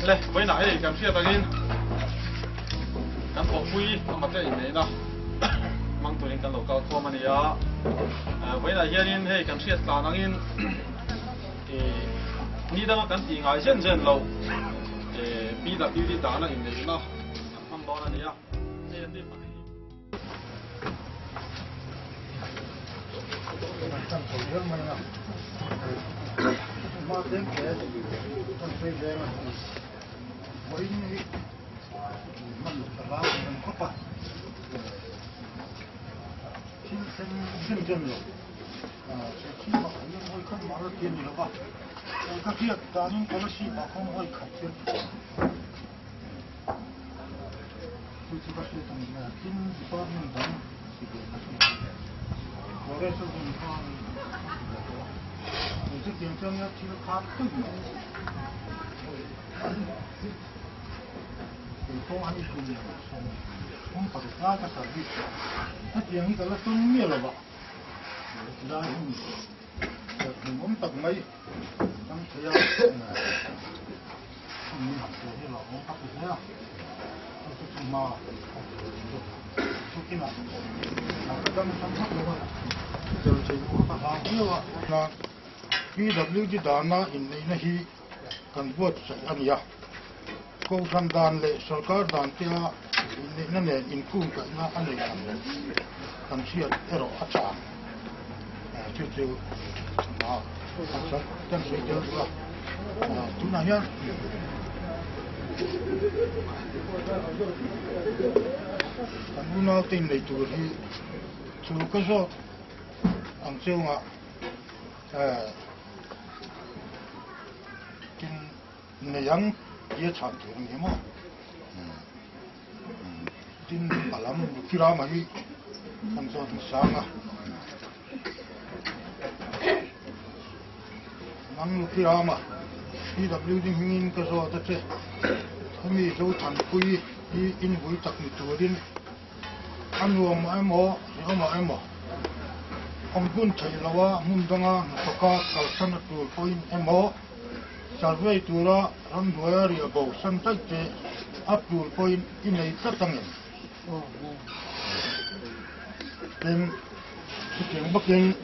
Le, vawiinah hei kan hriat angin kan thawhpui a mate inneihna hmang turin kan lo kal khawm a ni a. Vawiinah hianin hei kan hriat tlan angin ni danga kan tih ngai zen zen lo PWD dana inneihna kan hmang dawn a ni a. Hei an ni pahnih. Chu chu ka hriat ang nia, tin department dang ti ve ka hriat ang. Forest a hun kha a ti ve tawh a, kei chu tiang chuan nia thil kha tawih mai. Kei pawh an kum 36 lai ka service tawh a, hetiang hi ka la tawng miah lo va, tilai hun hmuhnawm tak mai kan thei a. PWD dana inneihna hi kan buatsaih a ni a, Kohhran dan leh Sorkar dan tea inneihna nen inkungkaihna a nei ang kan hriat erawh a tha ang. Chu chu kan sawi tel duh a. Tunah hian kan unaute innei tur hi chu ka zawt ang chungah tin nei ang tia chhan tur a ni maw? Tin a lam Lukirama hi kan zawt hmasang a. Nang Lukirama, PWD hmingin ka zawt a che. Hemi Zothanpui hi invui tak ni turin a nuam emaw hrehawmah emaw awm hun theih loha hmun danga hnathawka kalsan a tul pawhin emaw survey tura ramhnuaia riah bo san daih te a tul pawhin i nei tlat ang em? Tin, chutiang bawkin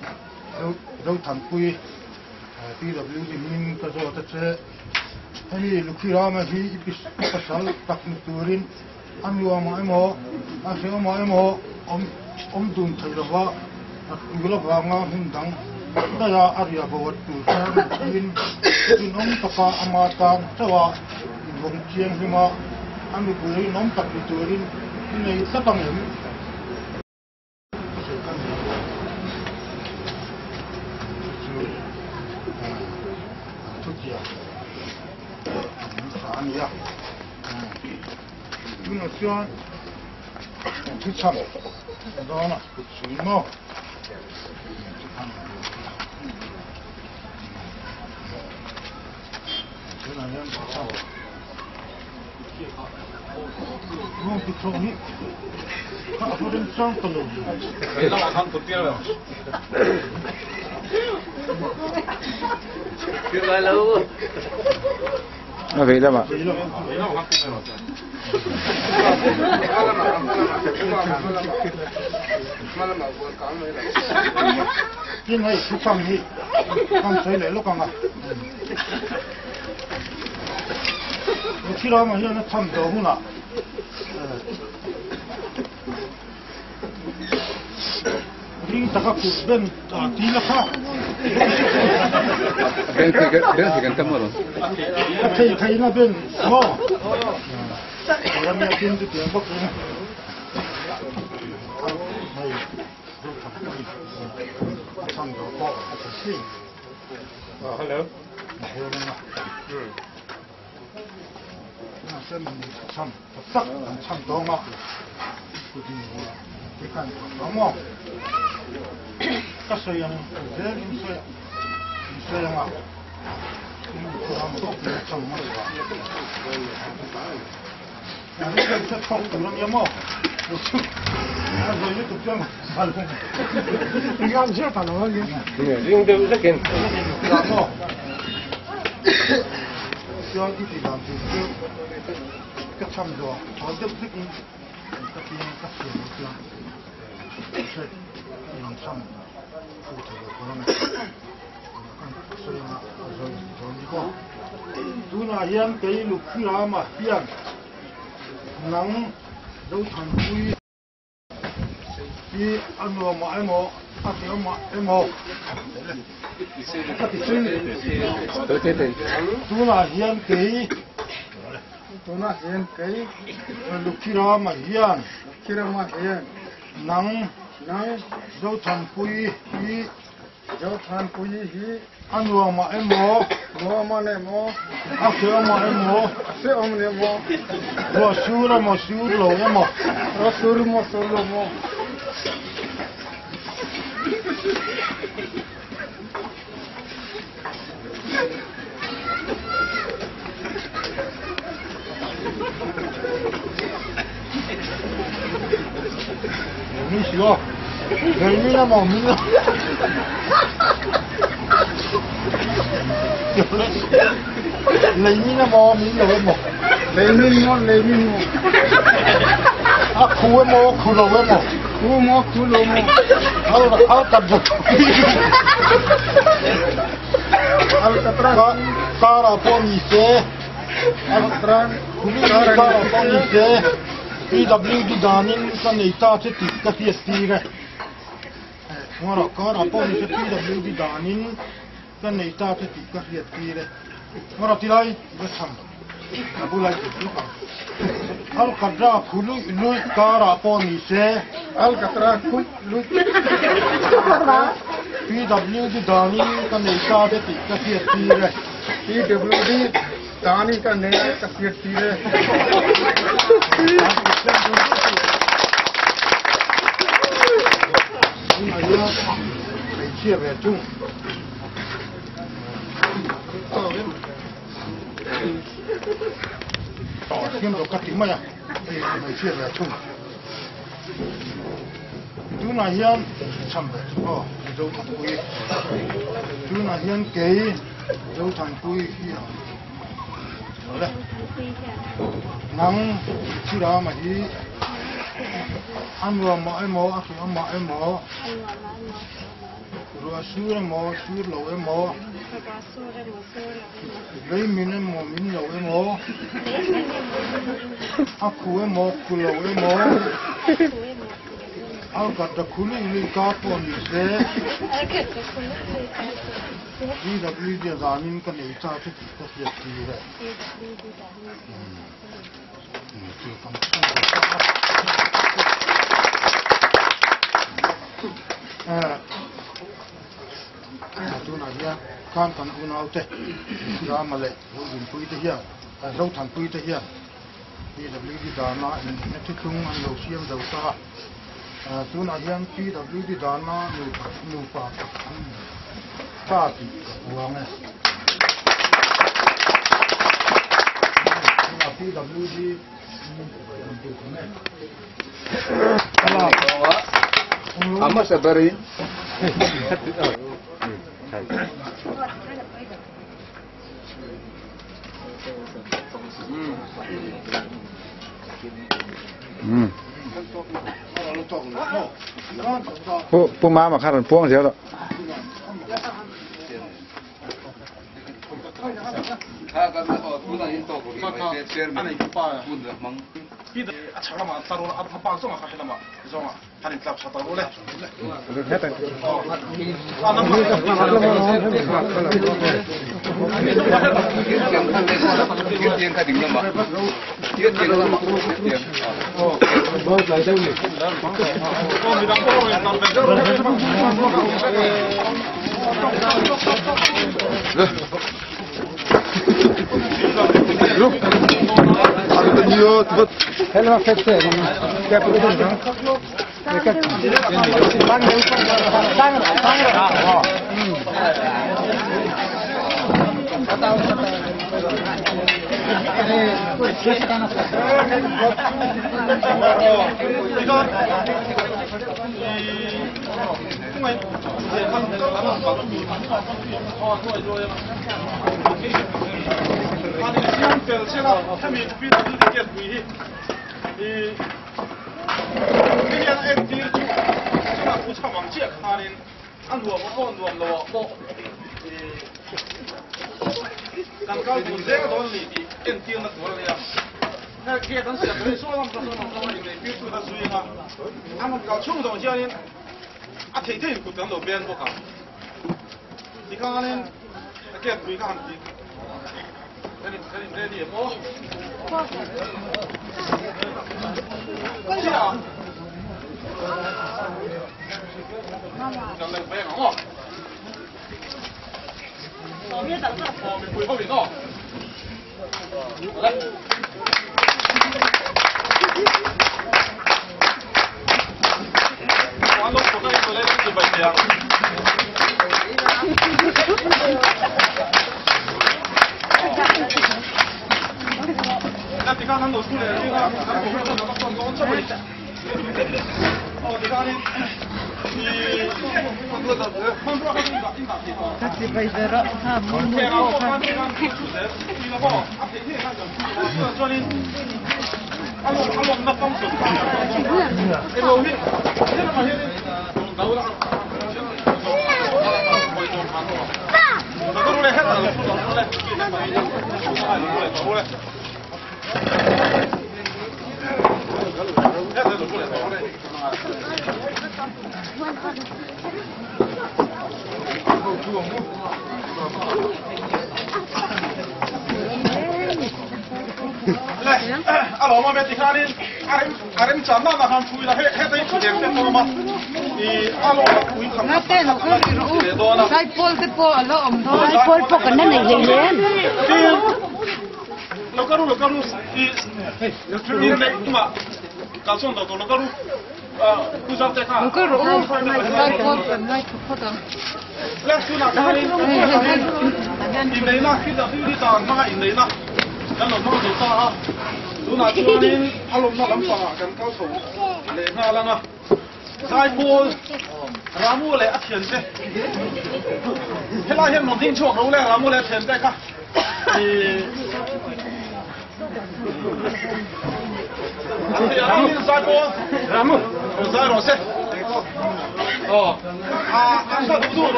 Zothanpui PWD hming ka zawt a che. Hemi Lukhirama hi i pasal tak ni turin a nuamah emaw a hrehawmah emaw awm dun theih lova a tul avanga hmun dang daiha a riah bo a tul chuan tiin rinawm taka ama tan chauha invawng thianghlima a nupui rinawm tak ni turin i nei tlat ang em? Tunah chuan. Thu chham dawn a kut suih maw? Tunah hian thu chham Nung kut chhawk hi kha a rin chang ta lo. A vei lamah. Tin hei thuchham hi kan sawi leh lawk ang a. Thilawmah hian a chham zawh hunah Ring taka kut ben ti la kha. Ben thei ben thei kan tam alawm. A thei thei na ben maw. Ram ya tin chu tiang bawk in. Hei zo tham pui a chhan zo pawh a tha si. Hello. Ring deuh zekin. Chuan i tih dan tur chu ka chhan zawh haw deuh zekin ka piang ka siam ang chuan hre i rawn chhan fu thei lo tur a ni. Kan sawi anga a zawi dawn bawk a. Tunah hian kei Lukhrama hian nang Zothanpui hi a nuamah emaw a hreawmah emaw ka ti thin. Tunah hian kei tunah hian kei Lukhirama hian Lukhirama hian nang nang Zothanpui hi Zothanpuii hi a nuamah emaw, nuamah emaw, a hreawmah emaw, a hreawm emaw, ruah sur emaw sur lo emaw, ruah sur emaw sur lo emaw. Min si aw. Lei min emaw min lo. Lei min emaw min lo emaw. Lei min maw lei min maw. A khu emaw khu lo emaw. Khu maw khu lo maw. Al al kat zo. Al katra kara pawh ni se. Al kara pawh ni se. PWD danin ka nei ta che tih ka hriat tir e. Ngawrah karah pawh ni se PWD danin ka nei ta che tih ka hriat tir e. Ngawrah tilai va chham a bulai tih lawk ang. Alkatra khu luih luih karah pawh ni se. Alkatra khu luih PWD danin ka nei ta che tih ka hriat tir e. PWD Dani ka nei ka hriat tir e. Hmeichhia ve thung. Siam rawh ka ti mai a, hei hmeichhia ve thung. Tunah hian chham ve thung aw, Zothanpuii. Tunah hian kei Zothanpuii hi a awle. Nang Chirama hi a nuamah emaw a hriamah emaw ruah sur emaw sur lo emaw Lei min emaw min lo emaw, a khu emaw khu lo emaw, a gat a khu luih luih ka pawh ni se, PWD a danin ka nei ta che tih ka hriat tir e. Tunah hian khan kan unaute Rama leh Zorinpuite hian, Zothanpuite hian. PWD dana inneihna thuthlung an lo siam zo ta a, tunah hian PWD dana nupa tak an ni ta tih ka puang e. Tunah PWD in duh ang e. A hmasa berin. Pu Pu Mama kha rawn puang zel rawh.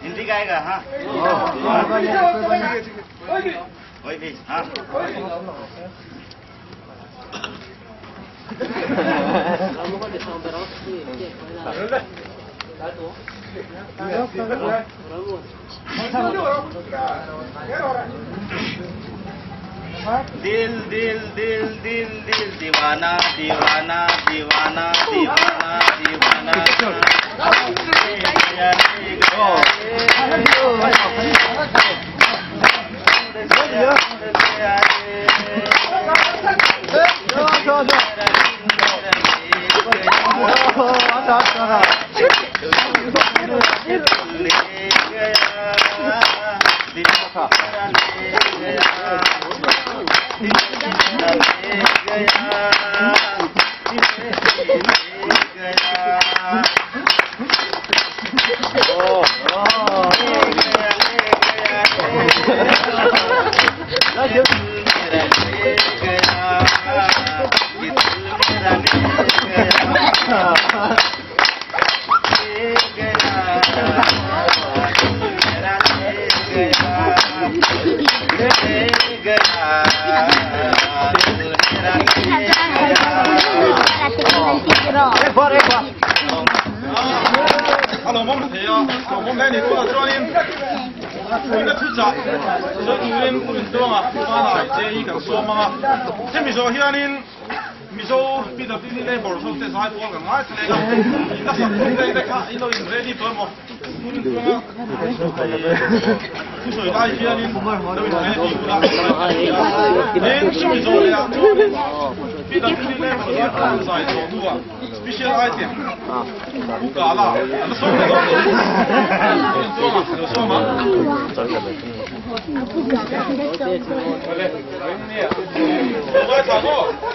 Hindi गाएगा हाँ कोई भी हाँ दिल दिल दिल दिल दिल दीवाना दीवाना दीवाना दीवाना दीवाना A lawmawm thei a, lawmawm hle ni tunah chuanin puina thu chah sawi turin pu Rintuanga Hmanai che hi kan sawm ang a, hemi zawh hianin Mizo PWD Labour ho te zai pawl kan ngai thleng a, in a sak tum daih te kha in lo in ready tawh emaw pu Rintuanga thu sawi lai hianin lo in ready ula tin chumi zawh leh ah chuanin PWD Labour zai pawl zai zawh hnuah Special item Pu Kala an la sawm leh dawn ni. Pu Rintuanga a lo sawm a.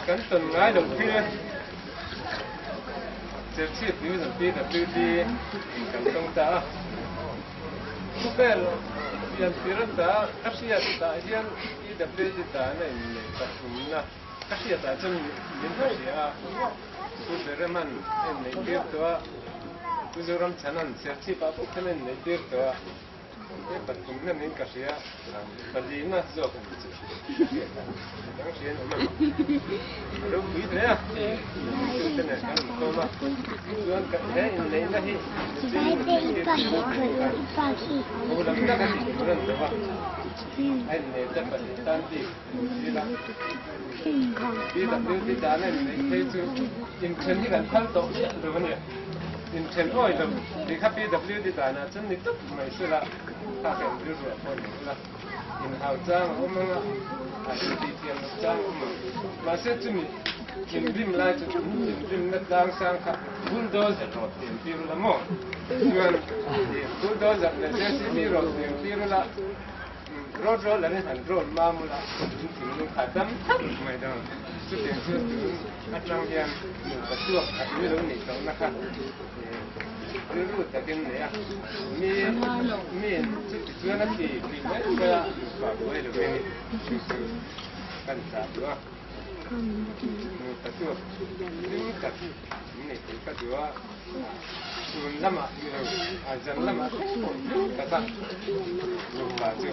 Kan tawn ngai loh thil e. Serchhip Division PWD in kan tawng ta a. Khawvel pian tir ata ka hriat tah hian PWD dan a inneih pathumna Ka hriatah chuan min ka hria a, Pu Bereman a inneih tir tawh a, Pu Zoramchhana'n Serchhipah pawh khan a inneih tir tawh a, he pathumna niin ka hria, palina zawk a ni chu ka hriatah dang hria in awm ang. A ropui hle a, tute nen kan inkawm a, chuan he inneihna hi mipui inneih tir tur khan ho lam tak a tih tur a ni lo va, a inneih te pahnih tan bik PWD dan a inneih phei chu inthen hi kan phal tawh miah lo a nia. Inthen awi lo tih kha PWD danah chuan ni tawp mai sela kha ka inrilru a pawh ni ula. Inhau chang a awm ang a, a intih thiam loh chang a awm ang. Mahse chumi thinrim lai chu thinrimna tlang sang kha bulldozer rawt tiam tir ula maw? Chuan bulldozer leh JCB rawt tiam tir ula. Road roller in han roll mam ula in thinlung kha dam thap mai dawn. Chutiang chu tun atang hian nupa chhuak khat ni lo nih tawhna kha rilru takin nei a, mi miin chuti chuan a ti tih mai mai a nupa buai lovin chu chu kan chah duh a. Nupa chhuak hlim tak in nei thei ka duh a. Chhun lamah ni lo, a zan lamah thleng pawh hlim taka nupa chu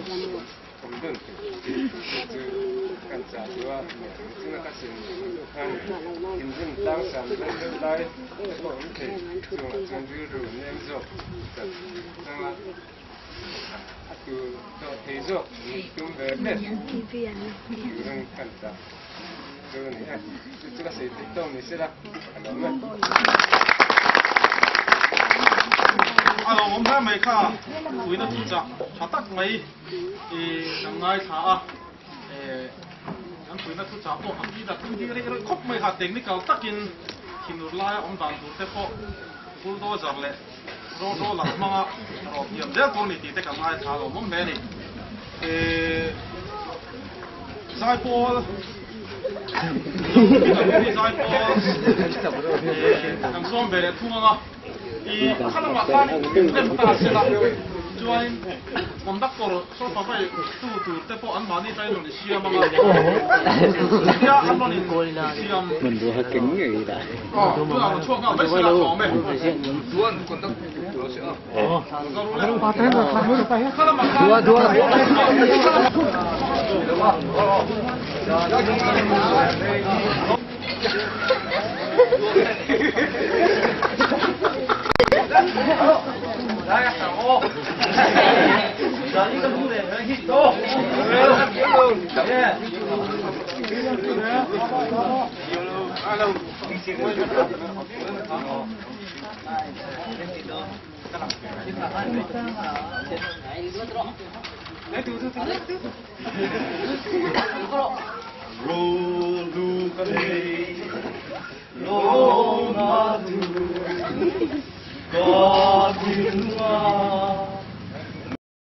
awm dun thei chu chu kan chah duh a, chuna ka sin duh khan thinrim tlang san deuh deuh lai te pawh awm thei, chungah chuan rilru nem zawk tak changa a tu dawh thei zawk nih tum ve ve turin kan chah. Chu a ni e, chu chu ka sawi theih tawk ni sela a lawm e. A lo awm hle mai kha puina thu chah tha tak mai i kan ngaithla a, kan puina thu chah pawh a pi dak tum hi rei reuh khawp mai kha, technical takin thinur laia awm dan tur te pawh bulldozer leh road roller hmanga rawh thiam zel tur a ni tih te kan ngaithla a lawmawm hle a ni. Zaipawl. PWD zaipawl kan sawm ve leh thung ang a, i kha lamah khan inrem ta se la, chuanin conductor sawrfafai tu tur te pawh anmahni atangin rawn i siam ang a, tia an rawn in siam aw tunah rawn chhuak nghal mai se la a awm e.